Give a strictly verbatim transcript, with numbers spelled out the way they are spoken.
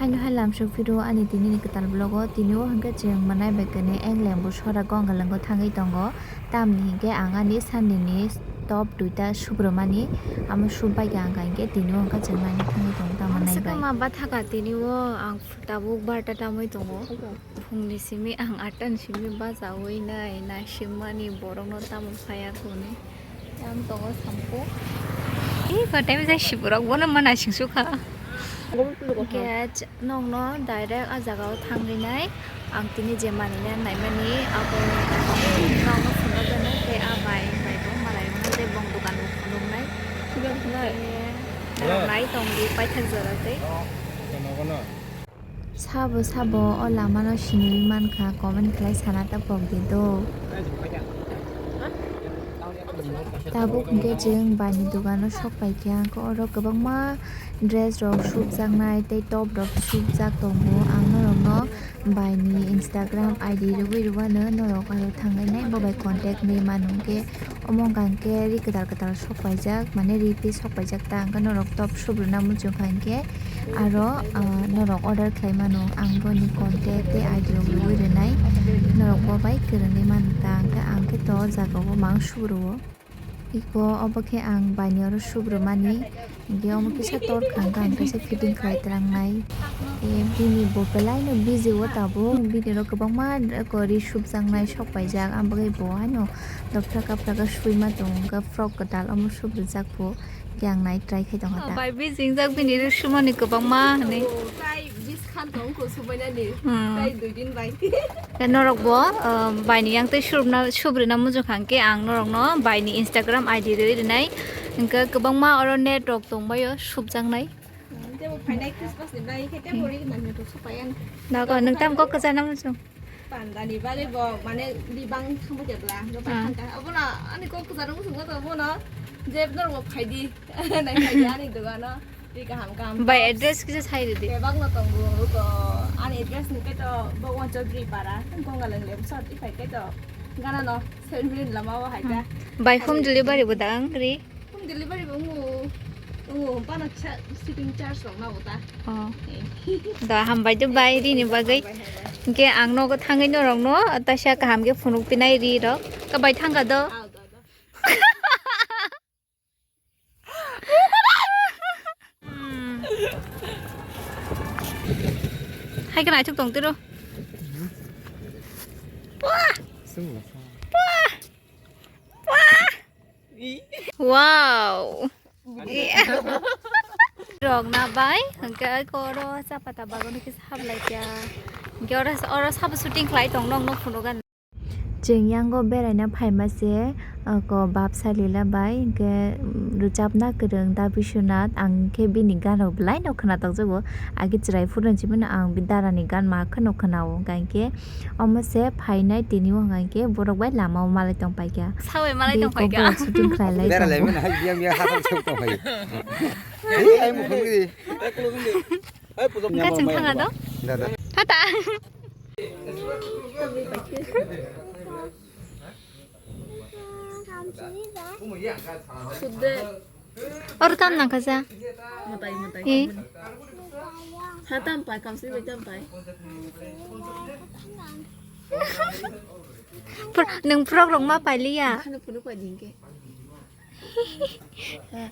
Hello, hai lamsok phiro ani tini ni kwtal vlog o. Tini o hwnkhe chwng mwnai bai kwnwi England bo sora Gongalango thangwi tongo. Tamni hinkhe ang ani Sunday ni top duita subrwmani, amo sub bai kha ang kha hinkhe tini o hwnkhe chwng naina thangwi tongo tamo nai bai. Swkang ma bathaka tini o ang tabuk barta tamwi tongo. Phungni simi ang atta ni simi bachaui nai naisimani borokno tamo phaiya hwnwi. Yang tongo sampo. Ih, kotai bisa siborok bono mana singsu kha. Kech nokno direct a jaga o thangwi nai. Ang tini je manina naimani abo nokno phunukgwi nai tei a bai bai bo malai mano tei bong dokan bo phunuknai. Tei nai tongdi paithak jora tei. Sabo sabo o lamano sinui mankha, comment khlai sana ta pokdi do. Tabuk hwnkhe chwng baini dogano sok paikha, hwnkhe oro kwbangma dress rok subjaknai tei top rok subjak tongo. Ang norokno baini Instagram I D rwui rwano norok aro thangwi nai bo bai contact nwi mano hwnkhe. Omo hwnkha hwnkhe ri kwtal kwtal sok paijak, mane ri twi sok paijak ta, hwnkhe norok top subrwna muchungkha hwnkhe aro, ah, norok order khlai mano. Ang boni contact tei I D rok rwui rwnai, norok bo bai kwrwngwi mano ta, hwnkhe ang khe to o jaga o mang subro o. Iko obo khe ang baini oro subrwmani. Hwnkhe omo kisa tor kha, hwnkhe ang kaisa fitting khlai twlangnai. E, bini bo belaino busy o tabuk. Bini oro kwbangma kori subjaknai sok paijak. Ang bagwi bo haino dopra kapra khe suima tongo, hwnkhe frock kwtal omo subrijak bo. Hwnkhe ang nai try khai tongkha ta. Bai busy wngjak bini oro sumani kwbangma hwnwi. Tei norok bo, um, baini yang tei subna, subrina muchung kha hwnkhe ang norokno baini Instagram I D rwi rwnai. Hwnkhe kwbangma oro net rok tongbaio subjaknai. Tei bo phainai Christmas ni bagwi khe tei bo ri nang to supai ang. Nago, nwng tam kok kwchana muchung? Panda ni bagwi bo mane ribang thangba kebla, no bai thangka. Abono ani kok kwchana muchung kha to bono je norok bo phaidi. Nai phaidi ani dogano. Ri kaham kaham. Bai address kisa sai ridi. Bebak no tongo ko ani address ni khe to Bhagwan Chaudhary Para, Gongalang Lemsot, iphai khe to gana no seven minute lama o hai kha. Bai home delivery bo da ang ri. Home delivery bo wngo, wngo, bana cha-, shipping charge rok nago ta. Oh. Eh. Da hambai de bai ri ni bagwi. Hambai, hambai. Hwnkhe ang nogo thangwi norokno taisa kaham khe phunuk pinai ri rok. Ka bai thangka do? Ah, da, da. Hmm. Hai khe naithok tong tiro. Wah! Wah! Wah! Wow! Rok na bai, hwnkhe koro chapata bagwno kisa hablai kya. Hwnkhe oro, oro sabo shooting khlai tong nokno phunugan. Chwng yango beraina phaima se, ah, ko bap salila bai, hwnkhe, mm, rwchapna kwrwng da Biswanath, ang khe bini gan rok belai no khwna tokjago. Agi chwrai phuru hinwi mano ang bi dara ni gan ma kheno khwnao, hwnkhe Omo se phainai tini o hwnka khe borok bai lama o malai tong paikha. Sawi malai tong paikha. Borok shooting khlai lai tongo. Bera lai mano hai biyang biyang ha tong sok tong hai. Ei ai mukhung di. Hwnkha chwng thang do? Da, da. Tata. Sudde. Oro tam nang kha sa? Mwtai, mwtai. Eh? Ha tam pai, kamsui bai tam pai. Pr-, nwng frog rok ma pai liya? Khano phunuk pai ding khe. Ha. Eh.